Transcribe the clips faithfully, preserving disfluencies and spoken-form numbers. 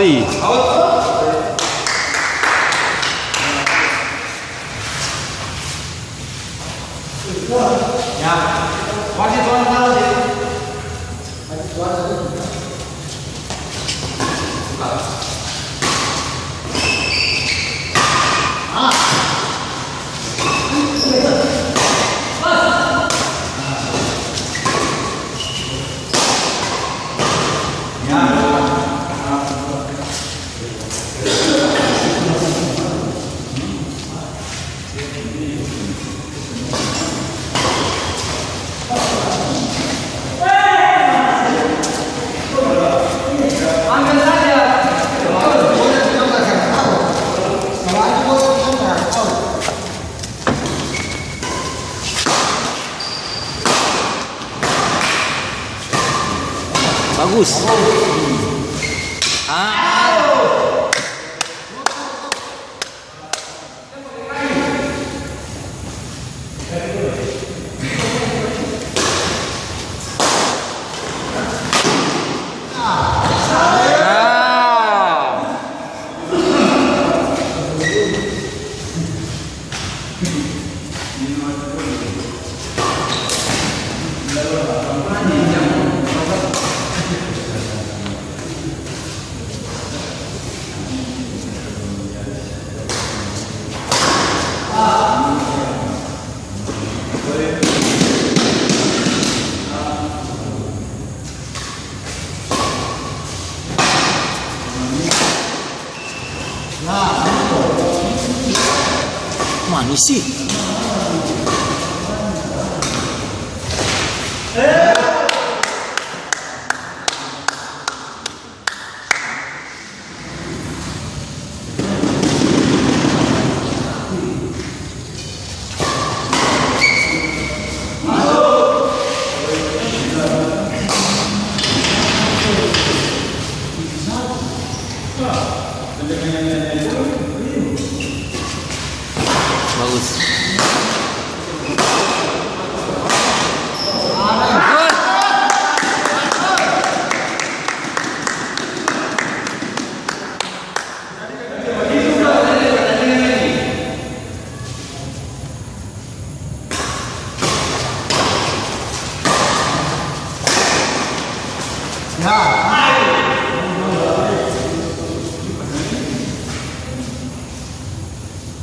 Ya, wasit orang salah sih. Bagus. Ah. Manis sih. Bagus.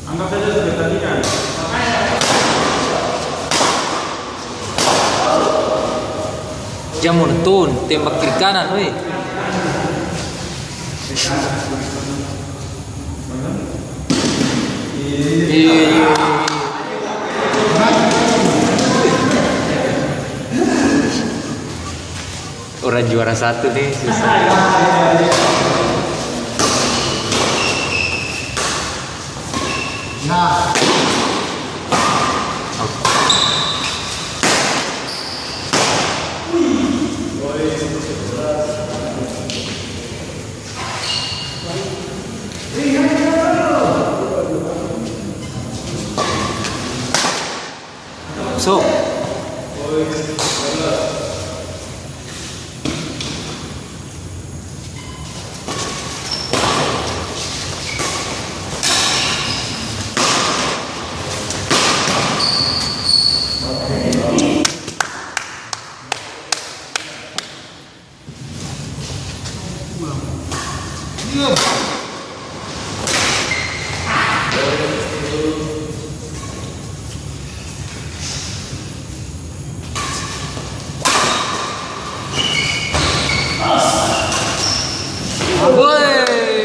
Anggap saja su pertandingan. Jang monoton, tembak kiri kanan, weh. Iya, iya, iya. Orang juara satu nih, susah. So. Woi,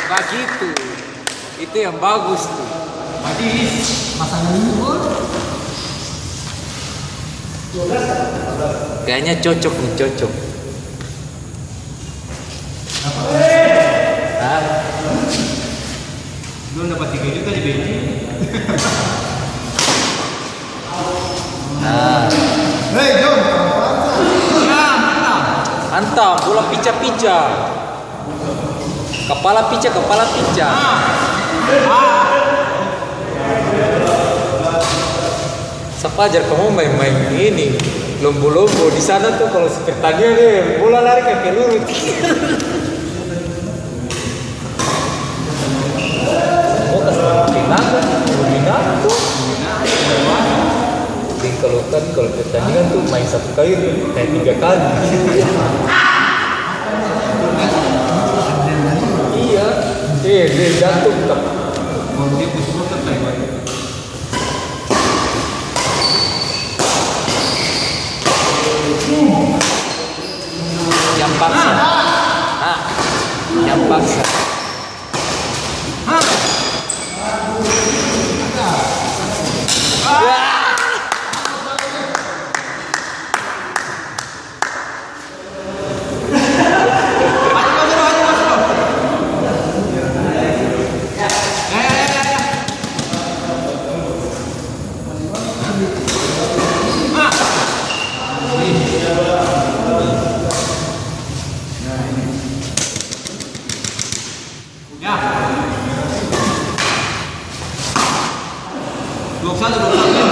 bagitu. Itu yang bagus tuh. Berarti ini pasangan ini, Bro. Kayaknya cocok nih, cocok. Hah? Belum dapat tiga juta di bensin. Nah. Hei, John, pelan-pelan, John. Ya, mantap. Mantap, bola pica-pica. Kapala pica, kapala pica. Sapa ajar kamong maeng-maeng ini, lombo-lombo di sana tuh, kalo su pertandingan dia bola lari kaya peluru. Kan kalau pertandingan tuh main satu kali tuh kayak tiga kali. Iya, eh, dia jatuh tak. Jam paksa. Ah, jam paksa. Ya. Dua puluh satu, dua puluh satu.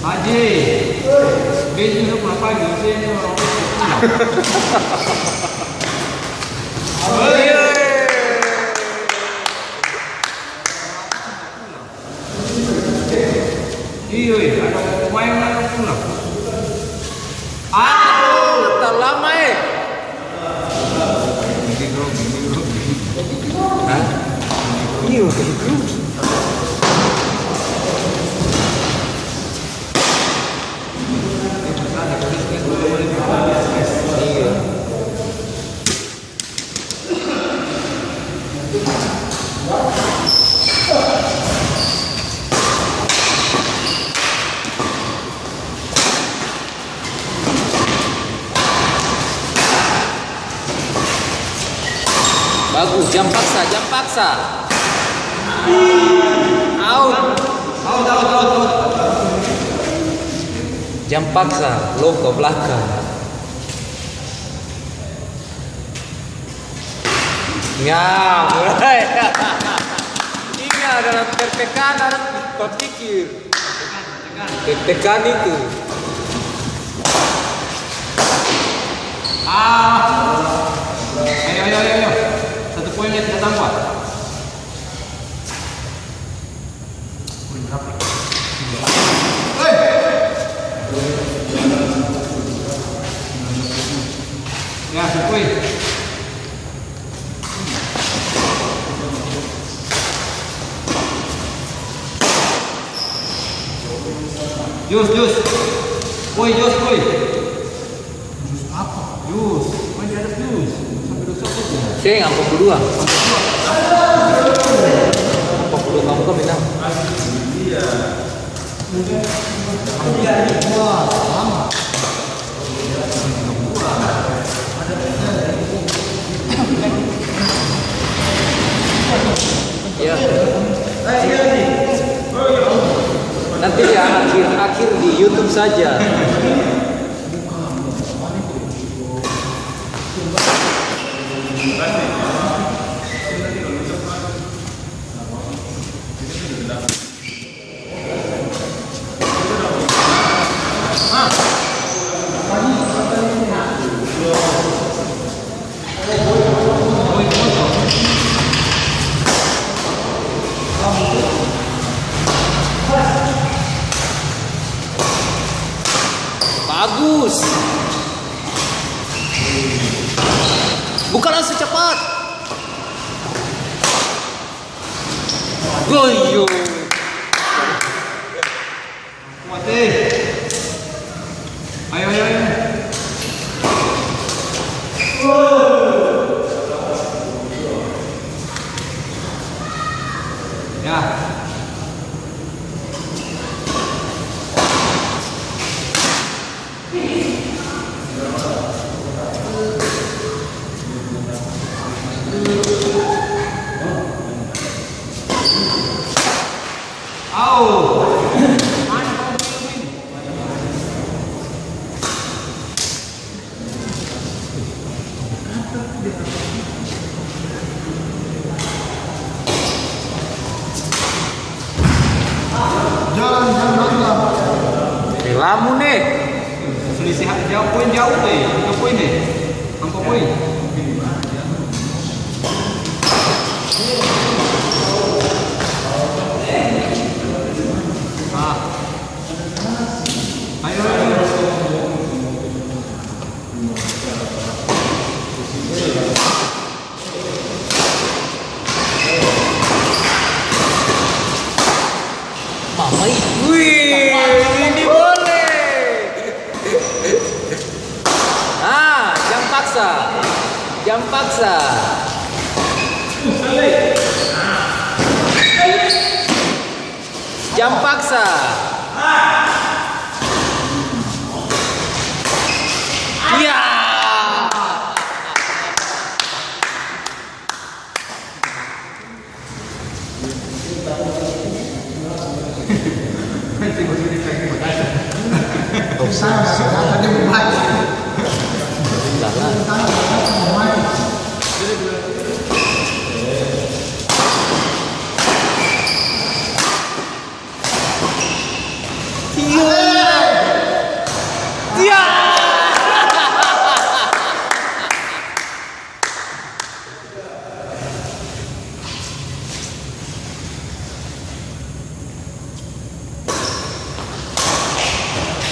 Haji. Beli dulu, kenapa haji? Saya ini orang tua. Iyo, eh, ada pemain lain pulang. Aduh, terlalu lama, eh. Hah? Iyo, begitu. Iyo. Bagus, jam paksa, jam paksa. Out. Out, out, out, out. Jam paksa, lo ke belakang. Ya, mulai. Ini adalah tertekan, harus berpikir. Tertekan itu. Ah. Ayo, ayo, ayo, ayo. Satu poin ya, kita tambah. Ya, sepuluh. Jus, jus. Woi, jus, woi. Jus apa? Jus. Kan dia ada jus. Sampai dosa tuh. Seng, ampat puluh dua. Ampat puluh dua kamu kan bilang. Iya. Iya, iya. Wah, lama. Ya. Nanti di akhir, akhir di YouTube saja. Bagus. Buka langsung cepat. Goyo. Kuat, eh. Ayo, ayo, ayo. Ya. Au. Jalan, jalan, jalan. Eh, lamun, eh. Selisih ha-, jauh, poin jauh, eh. Angka poin, eh. Angka poin. Jam paksa. Jam paksa. Iya.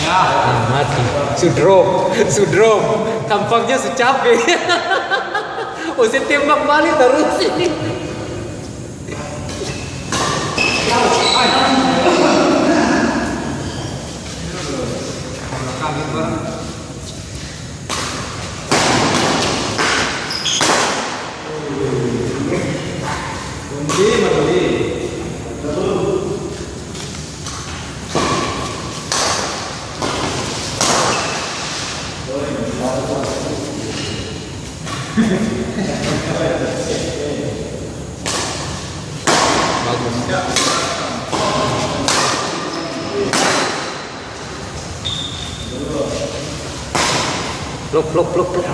Ah, mati. Su drop, su drop. Tampaknya su cape. Oh, se tembak bale tarus ini. Bagus. Blok, blok, blok, blok.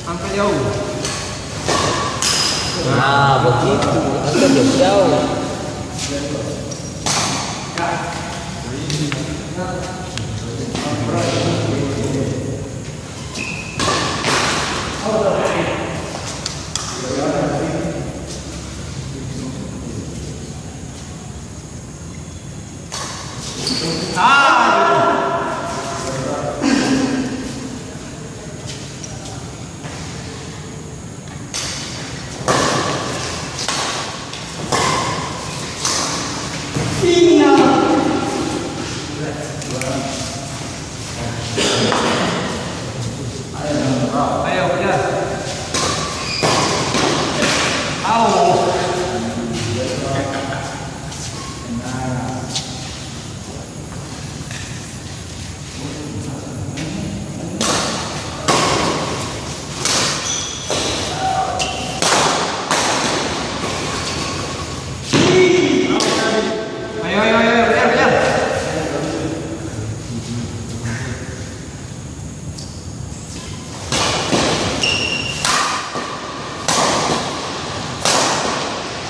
Angka jauh. Nah, begitu. Angka jauh-jauh.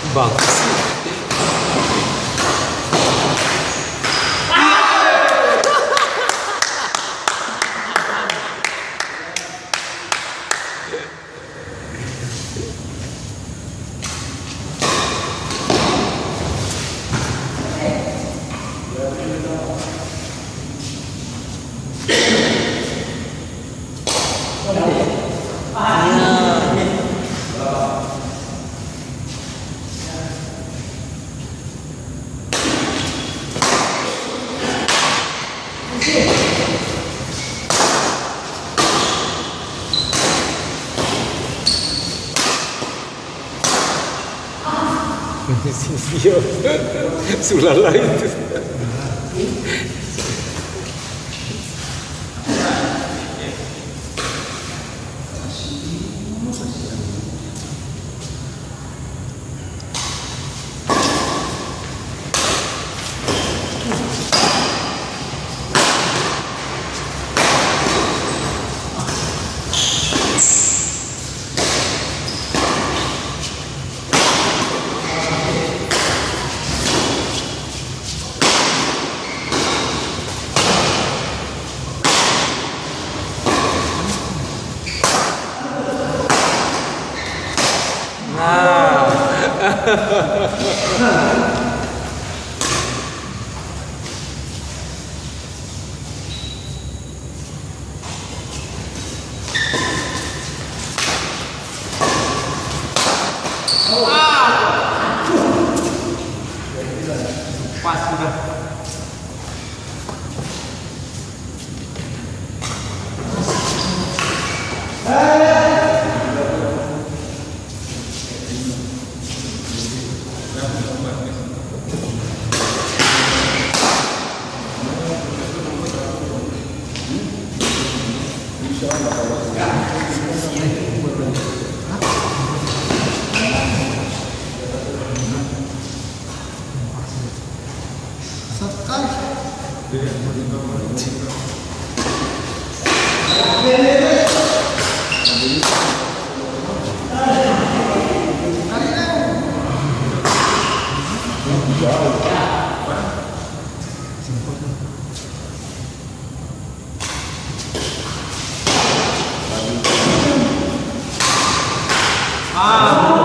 Bagus. Su lalai itu. Nah. Pas sudah. Amin.